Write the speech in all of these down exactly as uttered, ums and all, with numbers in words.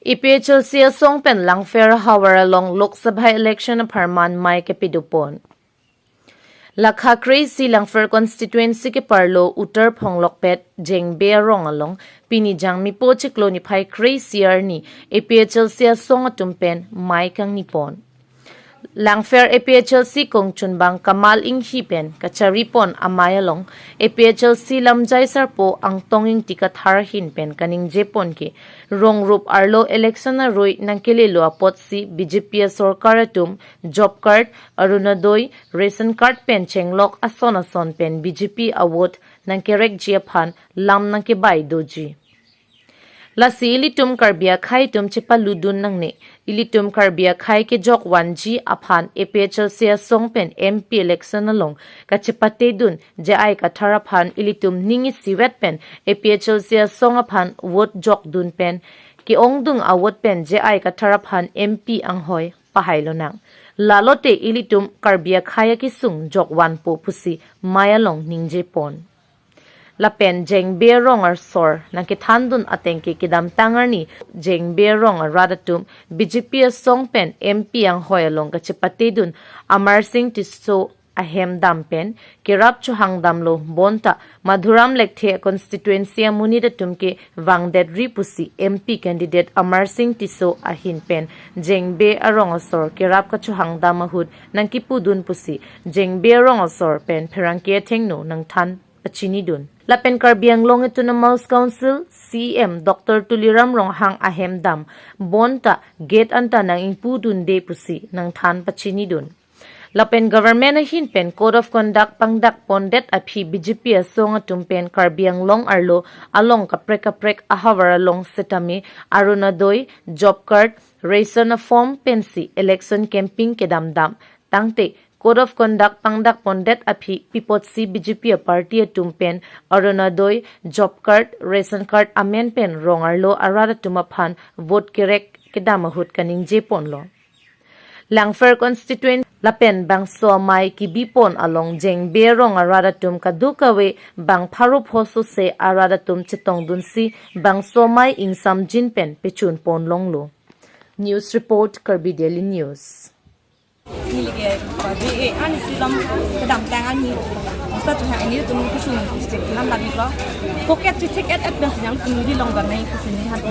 APHLC asong pen Langpher ahavar along Lok Sabha election apharman mei kepidupon. Lakha kre-isi Langpher constituency keparlo Uttar Phonglokpet Jengbe arong along pini Jangmipo chiklo niphai kre-isi arni APHLC asong atum pen mei kangnipon. Langpher APHLC kongchunbang Kamal Inghi pen kacharipon amei along APHLC lamjai sarpo Angtong Ingti Kathar ahin pen kaningjepon ke rong rup arlo election arui nangkelelo apotsi BJP asorkar atum job card, Arunodoi, ration card pen chenglok ason ason pen BJP avote nangkerekji aphan lam nangkebai doji. Lasi ilitum Karbi akhei atum chepaludun nangne. Ilitum Karbi akhei kejok vanji aphan APHLC asong pen MP election along kachepatedun J I Kathar aphan ilitum ning isivet pen APHLC asong aphan vote jokdun pen ke-ongdung avote pen J I Kathar aphan MP anghoi pahai lonang. Lalote ilitum Karbi akhei akesung jok vanpo pusi mei along ningjepon. Lapen Jengbe arong asor nangkethandun ateng ke kedamtang arni Jengbe arong arat atum BJP asong pen MP anghoi along kachepatedun Amarsing Tisso ahem dam pen kerap chohangdamlo bonta Madhuram Lekthe constituency amonit atum ke vangdetri pusi MP candidate Amarsing Tisso ahin pen Jengbe arong asor kerap kachohangdam ahut nangkipudun pusi Jengbe arong asor pen pherangke athengno nangthan pachinidun. Lapen Karbi Anglong Autonomous Council CEM Doctor Tuliram Ronghang ahem dam bonta gate anta nang-ingpudunde pusi nangthan pachinidun. Lapen government ahin pen Code of Conduct pangdakpondet aphi BJP asong atum pen Karbi Anglong arlo along kaprek kaprek ahavar along setame Arunodoi, job card, ration a-form pensi election campaign kedamdam. Tangte Code of Conduct pangdakpondet aphi pi apotsi BJP a-party atum pen Arunodoi, job card, ration card amen pen rong arlo arat atum aphan vote kerek kedam ahut kaningjeponlo. Langpher constituency lapen bangso amei kebipon along Jengbe arong arat atum kadokave bang pharo pho sose arat atum chetongdunsi bangso amei ingsamjin pen pechunpon longlo. News report, Karbi Daily News. Neli ke Karbi, eh, ani silam kedamtang ani. Masa tu ani tu mungkin sung lam lagi ko. Pocket tu ticket at ben sinyang tu neli long bang nai, tu sini han tu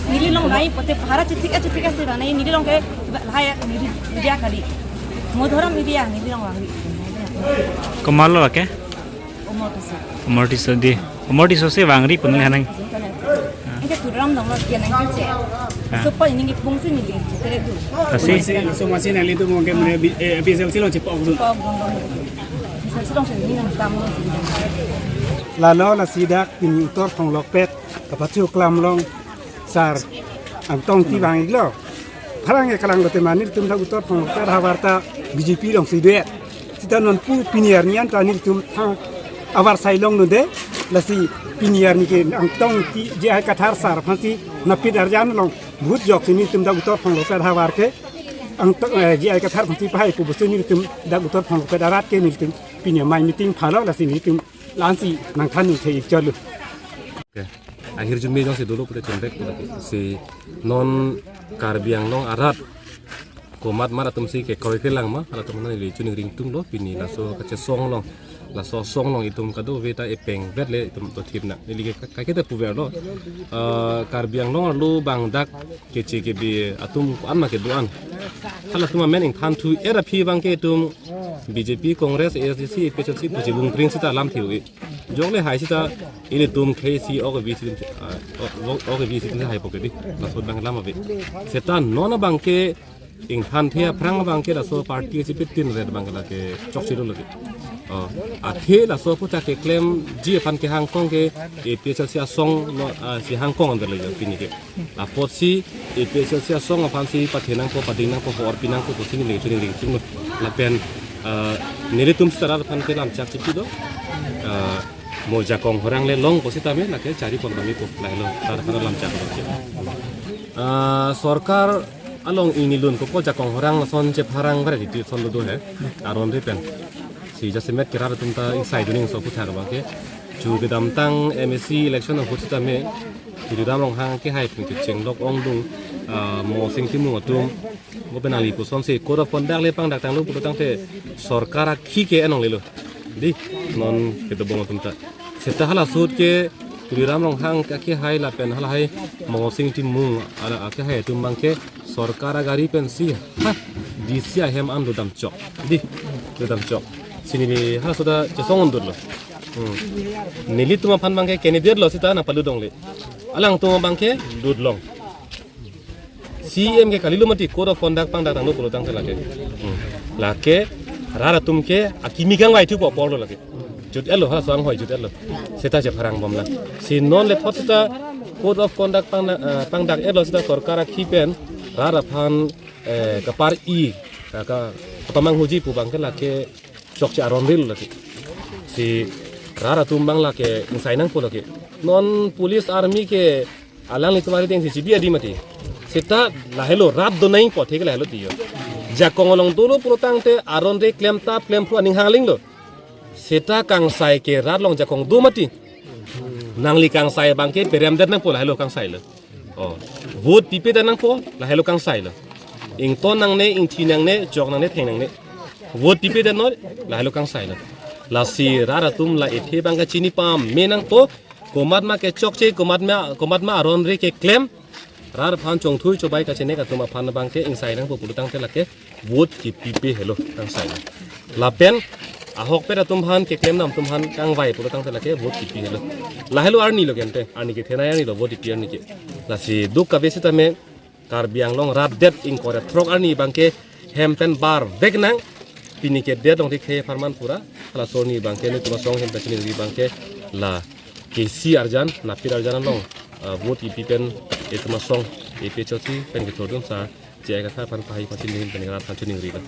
neli long nai, pote para tu ticket tu ticket si bang nai, neli long ke lahai neli dia kali. Madhuram dia neli long bang. Komatlo lake? Umor Tisso. Umor Tisso di. Umor Tisso si vangri pun hanang. Anke Tuliram dong lo dia nang kiche. Ah. So pa ini ngi pung si neli tere tu. Lasi? Masi, so masi nanglitum mungkin mene bi-, eh, APHLC along chepok tu. Pok dong dong. APHLC along sini nang sam lo sini. Lalo lasi dak pini Uttar Phonglokpet kapachuklam along sar Angtong Ingti vang-iklo. Pherangke kelang lote mane nelitum dak Uttar Phonglokpet ahavar ta BJP alongsi do-et. Seta non pu pini arni anta nelitum thang avarsai longdunde, lasi pini arni ke Angtong Ingti J I Kathar sar aphansi napit arjan along vote joksi nelitum dak Uttar Phonglokpet ahavar ke Angtong, eh, J I Kathar aphansi pahai pu pusi nelitum dak Uttar Phonglokpet arat ke nelitum pini amei meeting phalo, lasi nelitum la-ansi nangthan ningthe-ik chotlo. Okay. Ahirjume jongsi dolo pute chunvek pute si non Karbi Anglong arat komat mat atum si kekroi kelang ma, arat atum neli choningri ingtunglo pini laso kachesong along, laso asong along itum kadokave ta epeng vet le itum to thip na. Neli ke ka-, kaike ta puverlo. Eh, Karbi Anglong arlo bang dak keche kebe atum ko-an ma kedo-an. Halatum amen ingthan thu er aphi bang ke itum BJP, Congress, ASDC, APHLC pusi bung pring seta lam thiu-i. Jok le hai seta ilitum khei si ok vi si, ah, ok, ok vi si hai poke di. Laso bang lam ave. Seta non abang ke ingthan the aphrang abang ke laso party si pitin red bang ke lake chokche lo lake. Oh, athe laso puta keklemji aphan kehangkong ke APHLC asong lo, ah, si hangkong under le pini ke. Apotsi APHLC asong aphansi pathenangpo, padingnangpo, orpinangpo pusi neli choningri ingtunglo. Lapen, ah, nelitum sitara aphan ke lamchak chipi do. Ah, mo jakong horang le long ko sitame lake charipon kami ko lahelo tar aphan lamchak do. Ah, sorkar along ingnilun ko po jakong horang lason chepharang ber di son do he. Aron ri pen. Si jasemet ke rat atum ta ingsai duning so puthar abang ke. Chu kedamtang M A C election ahut sitame Tuliram Ronghang akehai pen kecheng lok ongdung, ah, Mosing Timung atum, bo pen nangli pusonsi code of conduct le pangdak tanglo pulo tangte sorkar akhi ke enong lelo. Di, non kedobong atum ta. Seta hala ahut ke Tuliram Ronghang akehai lapen halahai Mosing Timung ala akehai atum abangke sorkar agari pensi ha D C ahem an dodam chok. Di, dodam chok. Si neli hala ahut ta chesong undutlo. Hmm. Nelitum aphan abangke candidate lo seta nangpalut longle. Alangtum abangke lut long. C M ke kalilo mati code of conduct pangdak tanglo pulo tangte lake. Hmm. Lake rat atum ke akimi kangvai thupo apor lo lake. Jut-etlo, hala ahut anghoi jut-etlo. Seta chepharang bomlang. Si non lethot seta code of conduct pangdak, eh, pangdak-etlo seta sorkar akhi pen rat aphan, eh, kapar-i, ka, ka, kapamanghuji pu abangke lake chokche aron rilo lake. Si rat atum abang lake ingsai nangpo lake. Non police army ke alanglitum ari atengsi chibi adi mati. Seta lahelo rat donai apot ke lahelo tiyo. Jakong along dolo pulo tangte aron re klemtap klemphu aning hangling lo. Seta kangsai ke rat along jakong do mati. Nangli kangsai abangke peremdet nangpo, lahelo kangsai lo. Oh, vote pipedet nangpo, lahelo kangsai lo. Ington nangne, ingthi nangne, chok nangne, theng nangne. Vote pipedet noi, lahelo kangsai lo. Lasi rat atum la ethe abangke chini pame nangpo, komat ma kechokche, komat ma, komat ma aron re keklem, rat aphan chongthui chobai kachenek atum aphan abangke ingsai nangpo pulo tangte lake vote kipipe helo kangsai lo. Lapen ahokpet atum aphan, keklem nam atum aphan kangvai pulo tangte lake vote kipi helo. Lahelo arni lo kente, arni kethenei arni lo vote kipi arni ke. Lasi duk kave sitame Karbi Anglong rat det ingkoi ra throk arni abangke hem pen bar vek nang, pini ke det along dikhe pharman pura, halaso arni abangke netum asong hem pen chiningri abangke la K C arjan, napit arjan along, ah, vote kipi pen etum asong, A P H L C pen kethurdun sa, J I Kathar aphan pahai pachin dingin pen rat aphan chiningri abang.